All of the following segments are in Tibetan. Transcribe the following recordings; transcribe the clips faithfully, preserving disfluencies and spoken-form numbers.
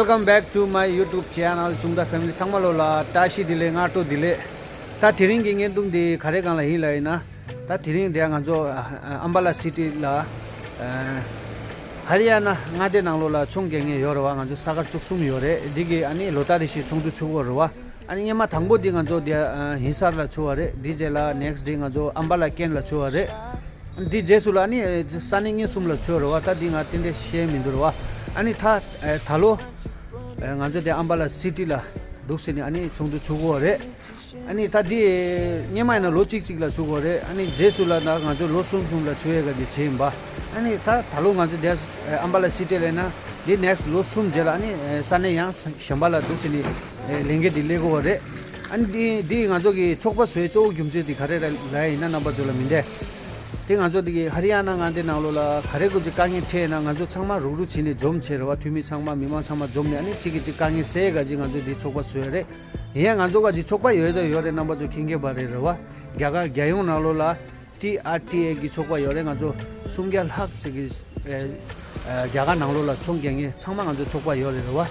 Welcome back to my YouTube channel. ཅུང་ཏ་ཕེ་མི་ལི་ཚང་མ་ལོ་ལ་བཀྲ་ཤིས་བདེ་ལེགས། སྔ་དྲོ་བདེ་ལེགས། ད་དེ་རིང་གི་བརྙན་ཐུང་འདི་ག་རེ་སྒང་ལ་ཡིན་ལབ་ཡིན་ན། ད་དེ་རིང་འདི་ང་ཚོ་ཨ་ཨམ་བ་ལ་སི་ཊི་ལ་ཨ་ཧ་རི་ཡ་ན་མངའ་སྡེ་ནང་ལོགས་ལ་ཚོང་རྒྱག་མཁན་ཡོད་རེད་བ། ང་ཚོ་ས་ཁར་བཅུ་གསུམ་ཡོད་རེད། འདི་གི་ཨ་ནི་ལོ་ལྟར་རེ་བཞིན་ཚོགས་འདུ་ཚུགས་ཀྱི་ཡོད་རེད་བ། ཨ་ནི་སྔོན་མ་དང་པོ་འདི་ང་ཚོ་འདི་ཨ་ཧིན་སར་ལ་ཚུགས་པ་རེད། འདི་རྗེས་ལ་ནེག་སི་ཊི་འདི་ང་ཚོ་ཨམ་བ་ལ་ཀེན་ལ་ཚུགས་པ་རེད། འདི་རྗེས་སུ་ལ་ཨ་ནི་ས་གནས་གཉིས་གསུམ་ལ་ཚུགས་རེད་བ། ད་འདི་ང་ཏན་ཏན་ཤེས་མི་འདུག་རེད་བ། ཨ་ནི་ད་ད་ལོ་ང་ཚོ་འདི་ཨམ་བ་ལ་སི་ཊི་ལ་འདུག་སེ་ནི་ཨ་ནི་ཚོགས་འདུ་ཚུགས་ཀྱི་ཡོད་རེད། ཨ་ནི་ད་འདི་སྔོན་མ་ཡིན་ན་ལོ་གཅིག་གཅིག་ལ་ཚུགས་ཀྱི་ཡོད་རེད། ཨ་ནི་རྗེས་སུ་ལ་ད་ང་ཚོ་ལོ་གསུམ་གསུམ་ལ་ཚུགས་ཡས་ག་ཅིག་བྱས་ཡིན་པ། ཨ་ནི་ད་ད་ལོ་ང་ཚོ་འདི་ཨམ་བ་ལ་སི་ཊི་ལ་ཡིན་ན་འདི་ནེག་སི་ཊི་ལོ་གསུམ་རྗེས་ལ་ཨ་ནི་ས་གནས་ཡང་གཞན་པ་ལ་འདུག་སེ་ནི་ལས་འགུལ་འདི་སླེབས་ཀྱི་ཡོད་རེད། ཨ་ནི་འདི་འདི་ང་ཚོ་གི་ཚོགས་པ་བཟོས་གཙོ་བོ་རྒྱུ་མཚན་འདི་ག་རེ་རེད་ལབ་ཡིན་ན། རྣམ་པ་ཚོ་ལ་མི་འདྲ། དེ་ང་ཚོ་འདི་གི་ཧ་རི་ཡ་ན་མངའ་སྡེ་ནང་ལོགས་ལ་ག་རེ་དགོས་ཀྱི་དཀའ་ངལ་འཕྲད་ན་ང་ཚོ་ཚང་མ་རུག་རུག་བྱས་ནས་འཛོམས་བྱས་རེད་བ། འཐུས་མི་ཚང་མ་མི་མང་ཚང་མ་འཛོམས་ནས་ཨ་ནི་གཅིག་གིས་གཅིག་དཀའ་ངལ་སེལ་ག་ཅིག་ང་ཚོ་འདི་ཚོགས་པ་བཟོས་རེད། ཡིན་ཡང་ང་ཚོ་ག་ཅིག་ཚོགས་པ་ཡོད་དང་ཡོད་རེད། རྣམ་པ་ཚོ་མཁྱེན་མཁྱེན་པ་རེད་རེད་བ། རྒྱ་གར་རྒྱལ་ཡོངས་ནང་ལོགས་ལ་ཊི་ཨར་ཊི་ཨེ་གི་ཚོགས་པ་ཡོད་རེད། ང་ཚོ་སུམ་བརྒྱ་ལྷག་ཙམ་གི་ཨེ་ཨེ་རྒྱ་གར་ནང་ལོགས་ལ་ཚོང་རྒྱག་མཁན་ཚང་མ་ང་ཚོ་ཚོགས་པ་ཡོད་རེད་རེད་བ།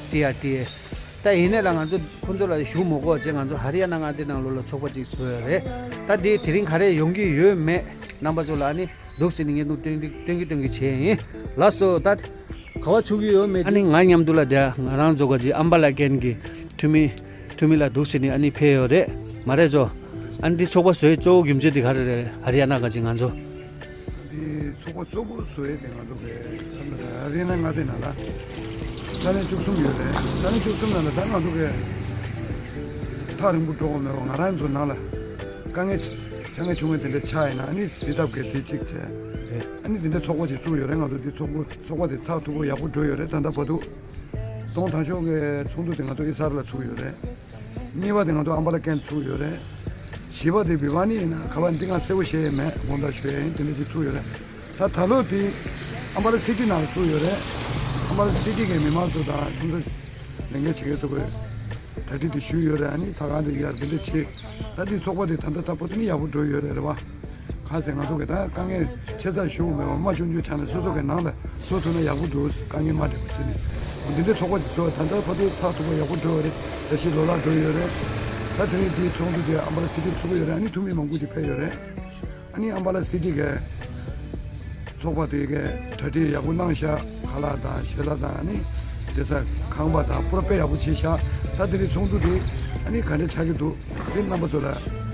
ཊི་ཨར་ཊི་ཨེ། ད་ཡིན་ནའི་ལ་ང་ཚོ་ཁོང་ཚོ་ལ་ཞུ་མི་དགོས་བྱས་ང་ཚོ་ཧ་རི་ཡ་ན་མངའ་སྡེ་ནང་ལོགས་ལ་ཚོགས་པ་ཅིག་བཟོས་ཡོད་རེད། ད་འདི་དེ་རིང་ག་རེ་ཡོང་གི་ཡོད་མེད་རྣམ་པ་ཚོ་ལ་ཨ་ནི་འདུག་སེ་ནི་བརྙན་ཐུང་སྟོན་གི་སྟོན་གི་སྟོན་གི་བྱས་ཡིན། ལགས་སོ། ད་ག་བ་ཆུག་གི་ཡོད་མེད་ཨ་ནི་ང་མཉམ་དུ་ལ་དེ་ང་རང་ཚོ་ག་ཅིག་ཨམ་བ་ལ་ཀན་གི་འཐུས་མི་འཐུས་མི་ལ་འདུག་སེ་ནི་ཨ་ནི་ཕེབས་ཡོད་རེད། མ་རེད་ཚོ། ཨ་ནི་འདི་ཚོགས་པ་བཟོས་གཙོ་བོ་རྒྱུ་མཚན་འདི་ག་རེ་རེད། ཧ་རི་ཡ་ན་ག་ཅིག་ང་ཚོ། འདི་ཚོགས་པ་གཙོ་བོ་བཟོ་ཡས་དེ་ང་ཚོ་གི་ཧ་རི་ཡ་ན་མངའ་སྡེ་ནང་ལ་ས་གནས་བཅུ་གསུམ་ཡོད་རེད། ས་གནས་བཅུ་གསུམ་ནང་ལ་ད་ང་ཚོ་གི་ཐག་རིང་པོ་འགྲོ་དགོས་མེད་པ། ང་རང་ཚོ་ནང་ལ་དཀའ་ངལ་ཆ་ངལ་བྱུང་བའི་དེ་འདྲ་ཆགས་ཡིན་ན་ཨ་ནི་གཟིགས་ཐབས་གི་དེ་གཅིག་བྱས། ཨ་ནི་དེ་འདྲ་ཚོགས་པ་ཅིག་བཙུགས་ཡོད་རེད། ང་ཚོ་འདི་ཚོགས་པ་ཚོགས་པ་དེ་ཚགས་ཚུད་པོ་ཡག་པོ་འགྲོ་ཡོད་རེད། ད་ལྟ་བར་དུ་སྟོང་དང་ཤོག་གི་ཚོགས་འདུ་དེ་ང་ཚོ་ཨི་སར་ལ་ཚུགས་ཡོད་རེད། གཉིས་པ་དེ་ང་ཚོ་ཨམ་བ་ལ་ཀན་ཚུགས་ཡོད་རེད། བཞི་པ་དེ་བི་བ་ནི་ཡིན་ན་ག་བ་འདི་ང་གསལ་པོ་ཤེས་ཡས་མེད། དགོངས་དག་ཞུ་ཡས་ཡིན། དེ་འདྲ་ཅིག་ཚུགས་ཡོད་རེད། ད་ད་ལོ་དེ་ཨམ་བ་ལ་སི་ཊི་ནང་ལ་ཚུགས་ཡོད་རེད། ཨམ་བ་ལ་སི་ཊི་གི་མི་མང་ཚོ་དང་ཁོང་ཚོ་ལས་འགན་བྱེད་མཁན་ཚོ་གི་གྲ་སྒྲིག་དེ་ཞུས་ཡོད་རེད། ཨ་ནི་ས་ཁང་དེ་ཡར་དེ་འདྲ་བྱེད། ད་དེ་ཚོགས་པ་དེ་ད་ལྟ་ད་བར་དུ་ནི་ཡག་པོ་འགྲོ་ཡོད་རེད་རེད་བ། གང་ཟེར་ང་ཚོ་གི་ད་དཀའ་ངལ་ཆེ་ཙག་ཞུ་མེད་པ། མ་ཆུང་ཆུང་ཆགས་ན་སོ་སོ་གི་ནང་ལ་བཟོ་ཐུབ་ན་ཡག་པོ་འདུག་དཀའ་ངལ་མ་འཕྲད་པ་བྱས་ནས། འདི་འདྲའི་ཚོགས་པ་ཅིག་བཟོས། ད་ལྟ་བར་དུ་ཚགས་ཚུད་པོ་ཡག་པོ་འགྲོ་ཡོད་རེད། བཀྲ་ཤིས་ལོ་ལེགས་འགྲོ་ཡོད་རེད། ད་དེ་རིང་འདིའི་ཚོགས་འདུ་དེ་ཨམ་བ་ལ་སི་ཊི་ཚུགས་ཡོད་རེད། ཨ་ནི་འཐུས་མི་མང་པོ་ཅིག་ཕེབས་ཡོད་རེད། ཨ་ནི་ཨམ་བ་ལ་སི་ཊི་གི་ཚོགས་པ་དེ་གི་གྲ་སྒྲིག་ཡག་པོ་གནང་ཤག་ཁ་ལག་དང་ཞལ་ལག་དང་ཨ་ནི་བསྡད་ས་ཁང་པ་དང་པུ་ར་དཔེ་ཡག་པོ་བྱས་ཤག་ད་དེ་རིང་ཚོགས་འདུ་དེ་ཨ་ནི་ག་འདྲ་ཆགས་ཀྱི་འདུག་དེ་རྣམ་པ་ཚོ་ལ་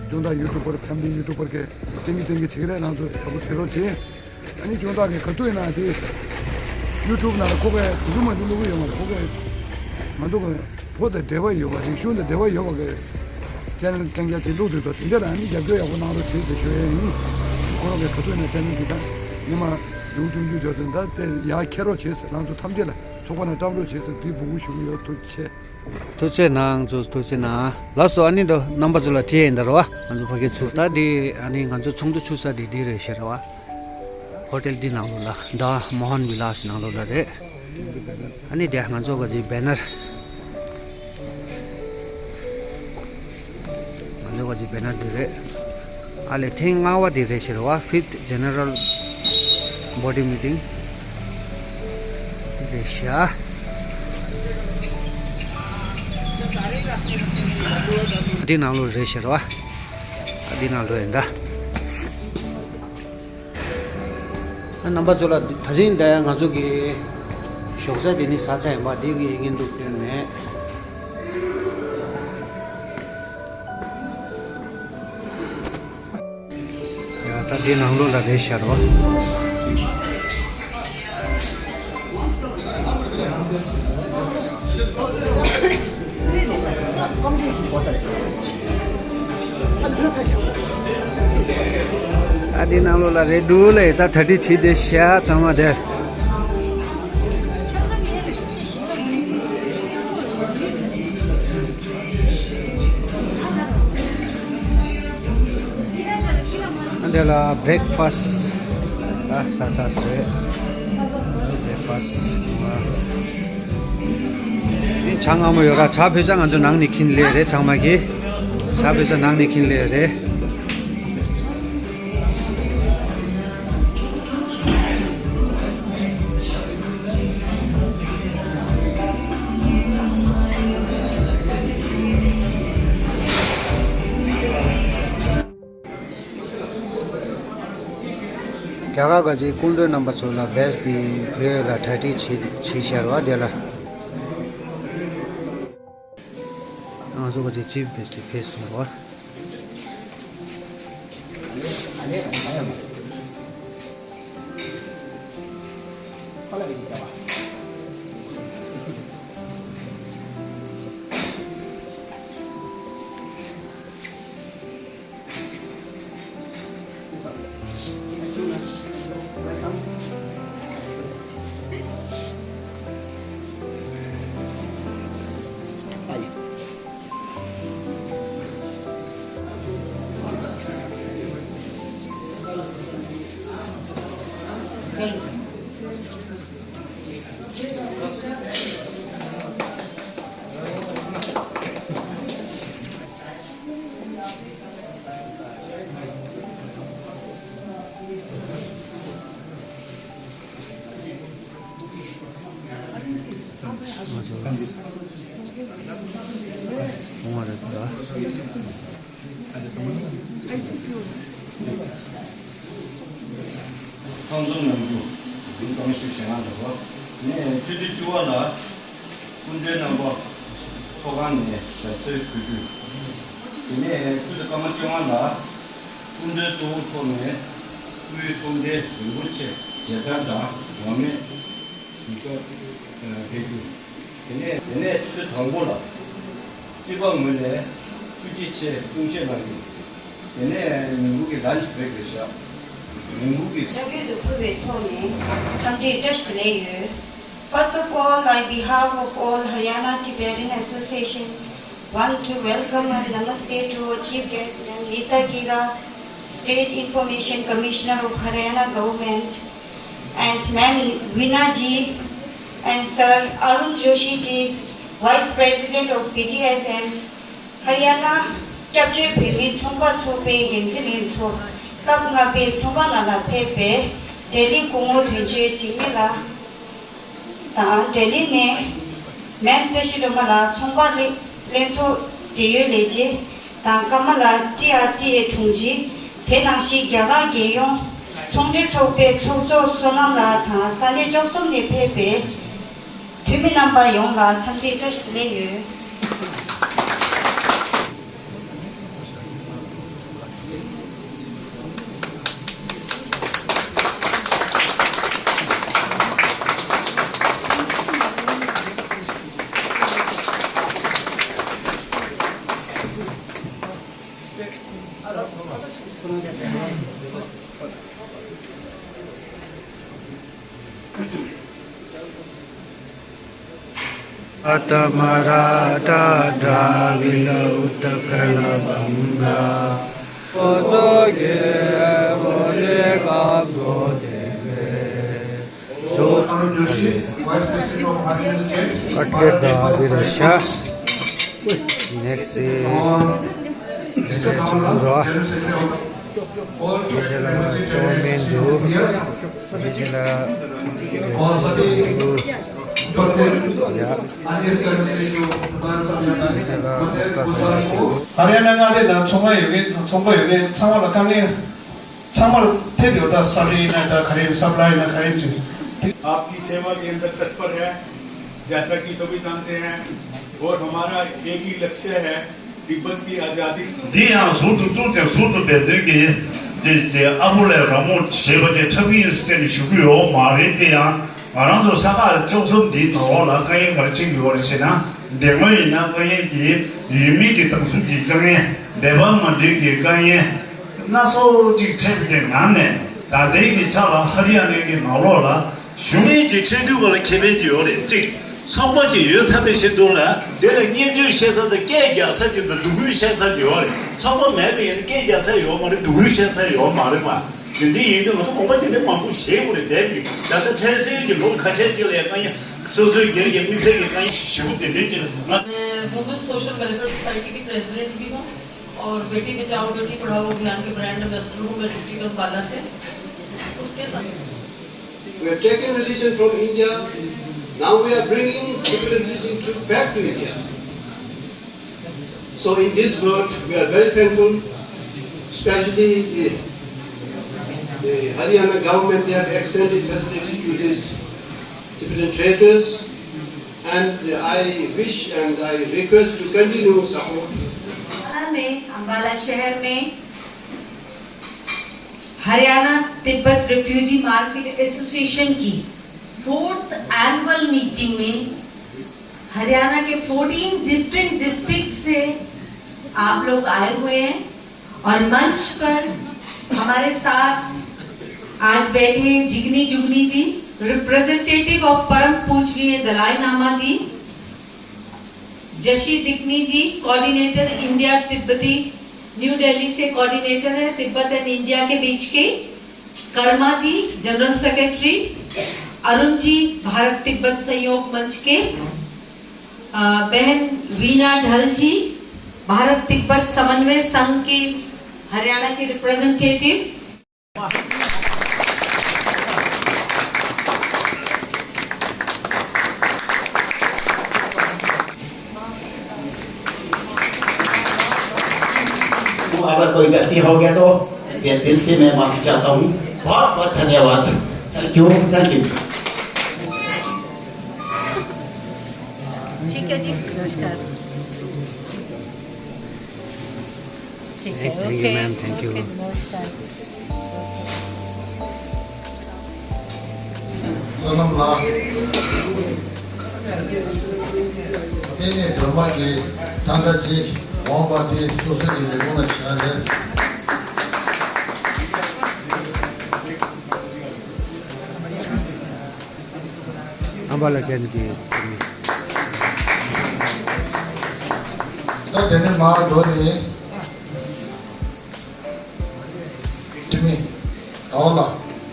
ཅུང་ཏ་ཡུ་ཊུབ་པར་ཕེ་མི་ལི་ཡུ་ཊུབ་པར་གི་ཏན་གི་ཏན་གི་བྱེད་ཀྱི་རེད། རང་ཚོ་ཡག་པོ་བྱེད་རོགས་བྱེད། ཨ་ནི་ཅུང་ཏ་གི་ག་དུས་ཡིན་ན་དེ་ཡུ་ཊུབ་ནང་ལ་ཁོ་གི་དུས་མ་དུས་བླུག་གི་ཡོད་མ་རེད། ཁོ་གི་ང་ཚོ་གི་བོད་དང་འབྲེལ་བ་ཡོད་པ། རིག་གཞུང་དང་འབྲེལ་བ་ཡོད་པ་གི་ཅེ་ནལ་སྟེང་རྒྱ་དེ་བླུག་དུས་ད་དེ་འདྲ་ལ་ཨ་ནི་རྒྱབ་སྐྱོར་ཡག་པོ་གནང་རོགས་བྱེད་ཟེར་ཞུ་ཡས་ཡིན། ཁོ་རང་གི་ག་དུས་ཡིན་ན་ཅེ་ནལ་དེ་ད་ཉི་མ་ཉུང་ཆུང་ཆུང་ཆོག་དེ་ད་དེ་ཡར་འཁྱེར་རོགས་བྱེད་ཟེར། རང་ཚོ་ཐམས་ཅད་ལ་ཚོགས་པ་ནང་བཀྲམ་རོགས་བྱེད་ཟེར་དེ་འབོད་སྐུལ་ཞུ་གི་ཡོད། ཐུགས་རྗེ་ཆེ། ཐུགས་རྗེ་གནང་། ཚོ་ཐུགས་རྗེ་གནང་། ལགས་སོ། ཨ་ནི་འདི་རྣམ་པ་ཚོ་ལ་དྲིས་ཡིན་ད་རོ་བ། ང་ཚོ་ཕ་གི་ཚུགས་ད་འདི་ཨ་ནི་ང་ཚོ་ཚོགས་འདུ་ཚུགས་ས་འདི་འདི་རེད་ཤག་རོ་བ། ཧོ་ཊེལ་འདི་ནང་ལོགས་ལ། ད་མོ་ཧན་བི་ལཱ་སི་ནང་ལོགས་ལ་རེད། ཨ་ནི་འདི་ང་ཚོ་ག་ཅིག་བེ་ནར། ང་ཚོ་ག་ཅིག་བེ་ནར་འདི་རེད། ཨ་ལས་ཐེངས་ལྔ་པ་འདི་རེད་ཤག་རོ་བ། Fifth General Body Meeting། རེད་ཤག་འདི་ནང་ལོགས་རེད་ཤག་རོ་བ། འདི་ནང་ལོགས་ཡིན་ད། རྣམ་པ་ཚོ་ལ་ད་ཐེངས་འདི་ང་ཚོ་གི་ཞོགས་ཇ་འདི་ནི་ཟ་ཚར་ཡིན་པ། འདི་གི་བརྙན་ཐུང་སྟོན་མེད། ཡ་ད་འདི་ནང་ལོགས་ལ་རེད་ཤག་རོ། ཨ་འདི་ནང་ལོགས་ལ་རེད་འདུག་ལེ། ད་གྲ་སྒྲིག་བྱས་བསྡད་ཤག་ཚང་མ་དེ། ཨ་འདི་ལ་བྷི་རེག་ཕ་སི་ད་ཟ་ཚར་རེད། བྷི་རེག་ཕ་སི་ཇ་མངར་མོ་ཡོད་ར། ཇ་ཕུད་ས་ང་ཚོ་ནང་ནས་འཁྱེར་སླེབས་རེད། ཚང་མ་གིས་ཇ་ཕུད་ས་ནང་ནས་འཁྱེར་སླེབས་རེད། རྒྱ་གར་ག་ཅིག་སྐུ་མགྲོན་རྣམ་པ་ཚོ་ལ་བེས་པི་བོད་ལ་གྲ་སྒྲིག་བྱེད་བྱེད་ཤར་བ་དེ་ལ། ང་ཚོ་ག་ཅིག་ཅིབ་བེས་པི་ཕེས་སོང་བ། ཚང་འཛོམས་ཡོང་རྒྱུ་ལུང་དྲངས་ཞུ་ཞེ་ན་འདུག་གོ། ནས་སྤྱི་འཐུས་བཅུ་པ་ལ་སྐུ་མགྲོན་རྣམ་པ་ཚོགས་ཁང་ནས་ཞབས་སོར་གུས་འདུད། དེ་ནས་སྤྱི་འཐུས་སྐར་མ་བཅོ་ལྔ་ལ་སྐུ་མགྲོན་གཙོ་བོ་ཐོག་ནས་དབུས་གཙང་སྡེ་རིན་པོ་ཆེ་མཇལ་དར་དང་རང་མོས་ཞུ་སྐབས་ཕེབས་རྒྱུ། དེ་ནས་དེ་ནས་ཆུ་ཚོད་དང་པོ་ལ་སྲིད་པ་ངོས་ནས་ཐུགས་རྗེ་ཆེ་གསུང་བཤད་གནང་རྒྱུ། དེ་ནས་ཉིན་གུང་གི་ལན་ཆི་བྷེ་རེག་རེད་ཤག་ཉིན་གུང་གི་ལྕགས་ཡོད་དུ་ཕུལ་བའི་ཐོག་ནས་འཚམས་འདྲི་བཀྲ་ཤིས་བདེ་ལེགས་ཡོད། First of all, I behalf of all Haryana Tibetan Association, want to welcome and namaste to our chief guest, Ma'am Nita Kira, State Information Commissioner of Haryana Government, and Ma'am Veena ji, and Sir Arun Joshi ji, Vice President of B D S M, Haryana སྐྱབས་བཅོལ་བོད་མིའི་ཚོང་པ་ཚོགས་པའི་འགན་འཛིན་ལྷན་ཚོགས་སྐབས་ལྔ་པའི་ཚོང་པ་ནང་ལ་ཕེབས་པའི་འབྲེལ་ཡོད་སྐུ་ངོ་དོན་གཅོད་འཇིགས་མེད་ལགས་དང་། འབྲེལ་ཡོད་ནས་མེམ་བཀྲ་ཤིས་སྒྲོལ་མ་ལགས་ཚོང་པ་ལྷན་ཚོགས་འབྲེལ་ཡོད་ལས་བྱེད་དང་། ཀརྨ་ལགས་ཊི་ཨར་ཊི་ཨེ་དྲུང་ཆེ། དེ་ནང་བཞིན་རྒྱ་གར་རྒྱལ་ཡོངས་ཚོང་འབྲེལ་ཚོགས་པའི་ཚོགས་གཙོ་བསོད་ནམས་ལགས་དང་། ས་གནས་བཅུ་གསུམ་ནས་ཕེབས་པའི་འཐུས་མི་རྣམ་པ་ཡོངས་ལ་འཚམས་འདྲི་བཀྲ་ཤིས་བདེ་ལེགས་ཡོད། अतः मराठा द्राविड उत्कल बंगा। Next is General Chairman འདུག་རེ་ཞིག་ལ་རེ་ཞིག་འདུག་ཡ། རེ་ཞིག་ལ་ཧ་ར་ཡ་ན་མངའ་སྡེ་ནང་ཚོང་པ་ཡོད་མཁན་དང་ཚོང་པ་ཡོད་མཁན་ཚང་མ་ལ་དཀའ་ངལ་ཚང་མ་ལ་ཐེབས་ཡོད། ད་ས་རི་ཡིན་ན་ད་ག་རེ་ཡིན། སབ་ལའི་ཡིན་ན་ག་རེ་ཡིན་ཅིག आपकी सेवा के अंदर तत्पर है। जैसा कि सभी जानते हैं और हमारा एक ही लक्ष्य है, तिब्बत की आज़ादी। འདི་ཡང་ཟུར་དུ་བཙུགས་ཏེ་ཟུར་དུ་འབད་དོན་གྱི་དེ་དེ་ཨ་བུ་ལས་ར་མོ་ཞེས་པ་དེ་འཁྲབ་ཀྱི་ཡིན་ཟེར་ནས་ཞུ་གི་ཡོད་མ་རེད། དེ་ཡང་ང་རང་ཚོ་ས་ཁག་བཅུ་གསུམ་འདིའི་ནང་ལོགས་ལ་དཀའ་ངལ་ག་རེ་འཕྲད་ཀྱི་ཡོད་རེད་ཟེར་ན། དེ་སྔོན་ཡིན་ན་དཀའ་ངལ་གྱི་ཡུལ་མི་གི་བདག་འཛུགས་ཀྱི་དཀའ་ངལ། འབད་པ་མ་འགྲིག་གི་དཀའ་ངལ། སྣ་ཚོགས་ཅིག་འཕྲད་པའི་ནང་ནས་ད་ལྟའི་གི་ཆ་ལ་ཧ་རི་ཡ་ན་གི་ནང་ལོགས་ལ་གཞུང་གཉིས་ཀྱི་འཕྲད་འདུས་པ་ལ་ཁེ་ཕན་ཅིག་ཡོད་རེད། གཅིག་ཚོགས་པ་ཅིག་ཡོད་ཚར་བའི་ཕྱིར་དུ་ལ་དེ་ལ་སྙན་སྒྲོན་བཤད་ས་དང་སྐད་རྒྱག་ས་ཅིག་དང་སྡུག་སྐུལ་བཤད་ས་ཅིག་ཡོད་རེད། ཚོགས་པ་མེད་པ་ཡིན་ན་སྐད་རྒྱག་ས་ཡོད་མ་རེད། སྡུག་སྐུལ་བཤད་ས་ཡོད་མ་རེད་པ། དེ་འདྲ་ཡིན་དུས་ང་ཚོ་གོམ་པ་དེ་འདྲ་མང་པོ་བཞེས་དགོས་རེད། དེབ་ཀྱི་ད་ལྟ་འཕྲལ་སེལ་གྱི་ལོ་ཁ་ཤས་ཀྱི་ལ་ཡ་ཀ་ཡ་སོ་སོའི་སྒེར་གྱི་དམིགས་བསལ་གྱི་ཀ་ཡ་ཞེ་པོ་དེ་འདྲ་ཅིག་ལ་ང་मैं वुमेन सोशल वेलफेयर सोसाइटी की प्रेसिडेंट भी हूँ और बेटी बचाओ बेटी पढ़ाओ अभियान के ब्रांड एम्बेसडर हूँ मैं डिस्ट्रिक्ट अम्बाला से। उसके साथ We have taken religion from India. Now we are bringing secular religion to, back to India. So in this world, we are very thankful, especially the The Haryana government, they have extended facility to these Tibetan traders, and I wish and I request to continue support. Haryana में अम्बाला शहर में हरियाणा Tibet refugee market association की fourth annual meeting में हरियाणा के fourteen different district से आप लोग आए हुए हैं और मंच पर हमारे साथ आज बैठे हैं जिग्नी जुग्नी जी, रिप्रेजेंटेटिव ऑफ परम पूजनीय दलाई लामा जी, जशी डिग्नी जी, कोऑर्डिनेटर इंडिया तिब्बती, न्यू दिल्ली से कोऑर्डिनेटर है तिब्बत एंड इंडिया के बीच के, कर्मा जी, जनरल सेक्रेटरी, अरुण जी, भारत तिब्बत सहयोग मंच के, अ, बहन वीना ढल जी, भारत तिब्बत समन्वय संघ के हरियाणा के रिप्रेजेंटेटिव। अगर कोई गलती हो गया तो दिल से मैं माफी चाहता हूँ। बहुत बहुत धन्यवाद। Thank you, thank you। ठीक है जी, नमस्कार। ठीक है, thank you, okay, ma'am, thank you। Okay, नमस्कार। བསོད་ནམས་ལགས། ཨེ་ནས་སྒྲོལ་མ་གིས་ད་ལྟ་ཅིག་འོང་པ་དེ་སོ་སོ་གི་ལས་ཁུངས་ལ་བཞག་རེད། ཨམ་བ་ལ་ཀན་གྱི་ད་དེ་ནས་མར་འགྲོ་ནས། དེ་མིན། ཟླ་བ་ལགས།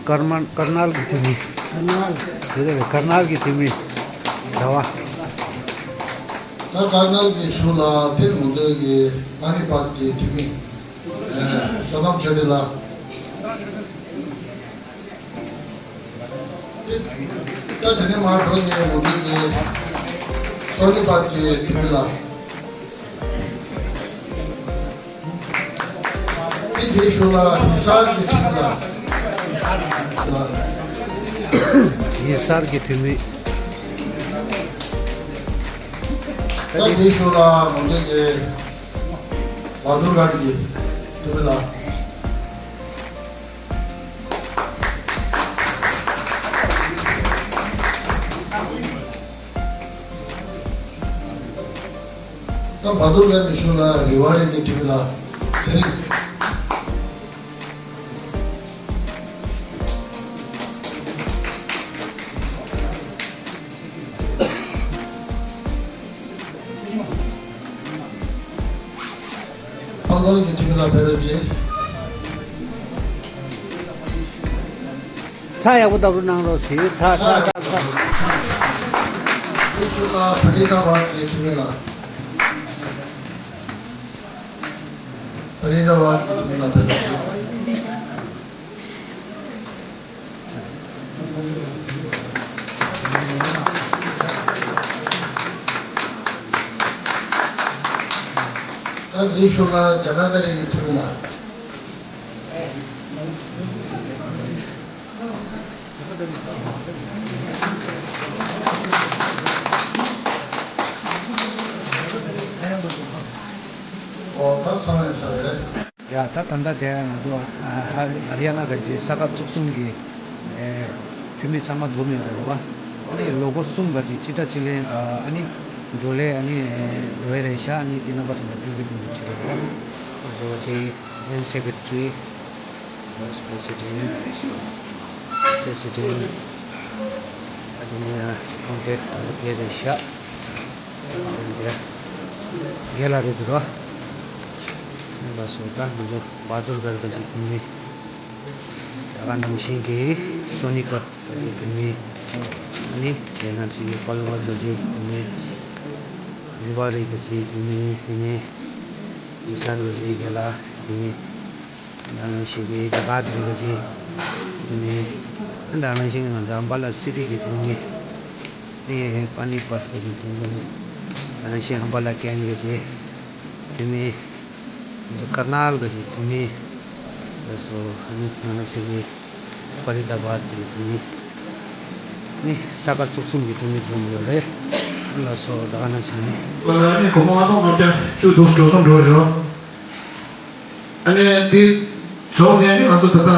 ཀར་མན་ཀར་ནལ་གྱི་དེ་མིན། ཀར་ནལ། དེ་ལས་ཀར་ནལ་གྱི་དེ་མིན། ཟླ་བ། ད་ཀར་ནལ་གྱི་ཤུལ་ལ་དེ་ང་ཚོའི་གི་ཨ་ནི་པད་ཀྱི་དེ་མིན། ཨ། བསོད་ནམས་ཆོས་སྒྲོན་ལགས། ད་དེ་ནས་མར་འགྲོ་ནས་ང་ཚོའི་གི་སོ་ནི་པད་ཀྱི་དེ་མིན་ལགས། དེ་དེའི་ཤུལ་ལ་ཡིག་གསར་གྱི་འཐུས་མི་ལགས། ཡིག་གསར་གྱི་འཐུས་མི། ད་དེའི་ཤུལ་ལ་ང་ཚོའི་གི་བ་དུར་གར་གྱི་འཐུས་མི་ལགས། ད་བ་དུར་གར་གྱི་ཤུལ་ལ་རི་བ་རི་གི་འཐུས་མི་ལགས། ཚེ་རིང་། ཨ་ལོ་གི་འཐུས་མི་ལགས་ཕེབས་རོགས་གྱིས། ཚ་ཡག་པོ་བཏབ་རོགས་གནང་རོགས་ཞེས། ཚ་ཚ་ཚ་ཚ། དེའི་ཤུལ་ལ་ཕ་རི་ད་བཱད་ཀྱི་འཐུས་མི་ལགས། ཕ་རི་ད་བཱད་ཀྱི་འཐུས་མི་ལགས་ཕེབས་རོགས་གྱིས། ད་དེའི་ཤུལ་ལ་ཇ་ཀར་ཏ་རི་གི་འཐུས་མི་ལགས། ཨོ་ད་ཚང་མས་ཚར་རེད། ཡ་ད་ད་ལྟ་དེ་ང་ཚོ་ཨ་ཧ་རི་ཡ་ན་ག་ཅི་ས་ཁག་བཅུ་གསུམ་གྱི་ཨེ་འཐུས་མི་ཚང་མ་འཛོམས་ཡོད་རེད་བ། ཨ་ནི་ལོ་འཁོར་གསུམ་ག་ཅི་སྤྱི་ཟླ་གཅིག་ལན་ཨ་ནི་འགྲོ་ལས་ཨ་ནི་འགྲོ་ཡ་རེད་ཤག་ཨ་ནི་དེ་རྣམ་པ་ཚོ་ལ་སྟོན་གི་འདུག་ཅེས་རེད་བ། ཨ་ནི་ཇེ་ནེ་རལ་སེ་ཀེ་ཊ་རི། Vice President, President, ཨ་དེ་ནས་ཡང་ཁོང་དེ་ད་ལྟ་ཕེབས་རེད་ཤག་དེ་རྒན་ལགས་རེད་འདུག་རོ། ཨ་ལགས་སོ། ད་ང་ཚོ་བ་དུར་གར་གྱི་འཐུས་མི། ད་ག་ནང་བཞིན་གྱི་སོ་ནི་པད་གྱི་འཐུས་མི། ཨ་ནི་དེ་ང་ཚོའི་ཀོ་ལི་ཝར་གྱི་འཐུས་མི། རི་བ་རི་གྱི་འཐུས་མི། དེ་ནས་ཡིག་ཚང་གི་རྒན་ལགས་དེ་ནས། ད་ནང་བཞིན་གྱི་ཇ་ཀར་ཏ་རི་གི་འཐུས་མི། ད་ནང་བཞིན་ང་ཚོ་ཨམ་བ་ལ་སི་ཊི་གི་འཐུས་མི། ཨེ་པ་ནི་པད་གི་འཐུས་མི། ད་ནང་བཞིན་ཨམ་བ་ལ་ཀན་གི་འཐུས་མི། ཀར་ནལ་གི་འཐུས་མི། ལགས་སོ། ཨ་ནི་ནང་བཞིན་གྱི། ཕ་རི་དཱ་བཱད་དེ་ནི་ནི་ས་ཁ་བཅུ་གསུམ་གྱི་འཐུས་མི་འཛོམས་ཡོད་རེད། ལགས་སོ། ད་ག་ནང་བཞིན་ནི། ཨ་ནི་སྒོར་མོ་ལྔ་སྟོང་ལྔ་བརྒྱ་བཅུ་དྲུག་འགྲོ་སོང་འགྲོ་རེད། ཨ་ནི་དེ་རྫོགས་ནས་ནི་ང་ཚོ་ད་ལྟ་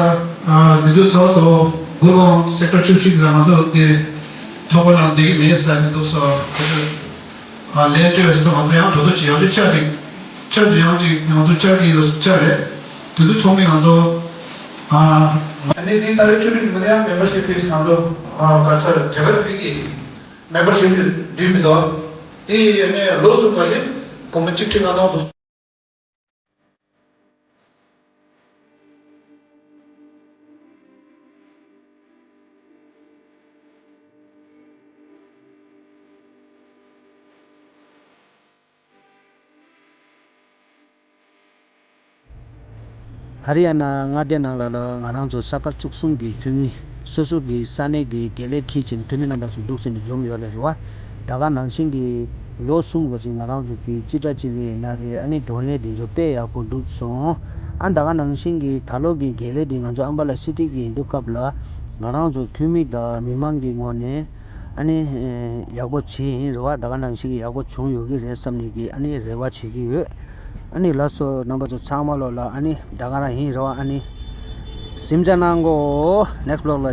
ཨ་དེ་དུས་ཚོགས་གཙོ་དགུ་ལོང་སེག་ཊར་བཅུ་བཞི་ལ་ང་ཚོ་དེ་ཚོགས་པ་ནང་བསྡད་ཀྱི་མེད་ཟེར་ནས་འདུག་སོ། ཨ་ལན་སྤྲད་པའི་སོ་ང་ཚོ་ཡང་གྲོས་བསྡུར་བྱེད་ཡག་དེ་བཅར་ཅིག་བཅར་ཅིག་ཡང་ཅིག་ང་ཚོ་བཅར་གྱི་ཡོད་བཅར་རེད། དེ་དུས་ཚོགས་མི་ང་ཚོ་ཨ་ཨ་ནི་དེ་ད་རེས་བཅུ་དྲུག་གི་མི་ལ་ཡང་མེམ་བར་ཤིབ་ཕི་ང་ཚོ་ཨ་ག་ས་རྒྱ་གར་ཕི་གི་མེམ་བར་ཤིབ་ཕི་བསྡུས་མི་འདུག་དེ་ཡིན་ནས་ལོ་གསུམ་པ་ཞིག་སྒོར་མོ་གཅིག་ཁྲི་ལྔ་སྟོང་དུ། ཧ་རི་ཡ་ན་མངའ་སྡེ་ནང་ལ་ལ་ང་རང་ཚོ་ས་ཁ་བཅུ་གསུམ་གྱི་འཐུས་མི་སོ་སོ་གི་ས་གནས་ཀྱི་དགེ་ལས་ཁྱི་ཅན་འཐུས་མི་རྣམ་པ་ཚོ་འདུག་ཟེར་ནས་འཛོམས་ཡོད་རེད་རེད་བ། ད་ག་ནང་བཞིན་གྱི་ལོ་གསུམ་གོང་ཅིག་ང་རང་ཚོ་གི་སྤྱི་ཁྲ་ཅིག་ཡིན་ན་རེད། ཨ་ནི་གདོང་ལེན་དེ་ཚོ་དཔེ་ཡག་པོ་འགྲུབ་སོང་། ཨ་ད་ག་ནང་བཞིན་གྱི་ད་ལོ་གི་དགེ་ལས་དེ་ང་ཚོ་ཨམ་བ་ལ་སི་ཊི་གི་འདུག་སྐབས་ལ་ང་རང་ཚོ་འཐུས་མི་དང་མི་མང་གི་ངོས་ནས་ཨ་ནི་ཡག་པོ་བྱས་ཡིན་རེད་བ། ད་ག་ནང་བཞིན་གྱི་ཡག་པོ་བྱུང་ཡོད་ཀྱི་རེད་བསམ་ནས་ཀྱི་ཨ་ནི་རེ་བ་བྱེད་ཀྱི་ཡོད། ཨ་ནི་ལགས་སོ། རྣམ་པ་ཚོ་ཚང་མ་ལོ་ལ་ཨ་ནི་ད་ག་རང་ཡིན་རེད་བ། ཨ་ནི་སེམས་ཅན་ནང་གོ། ནེགསི་བི་ལོག་ལ།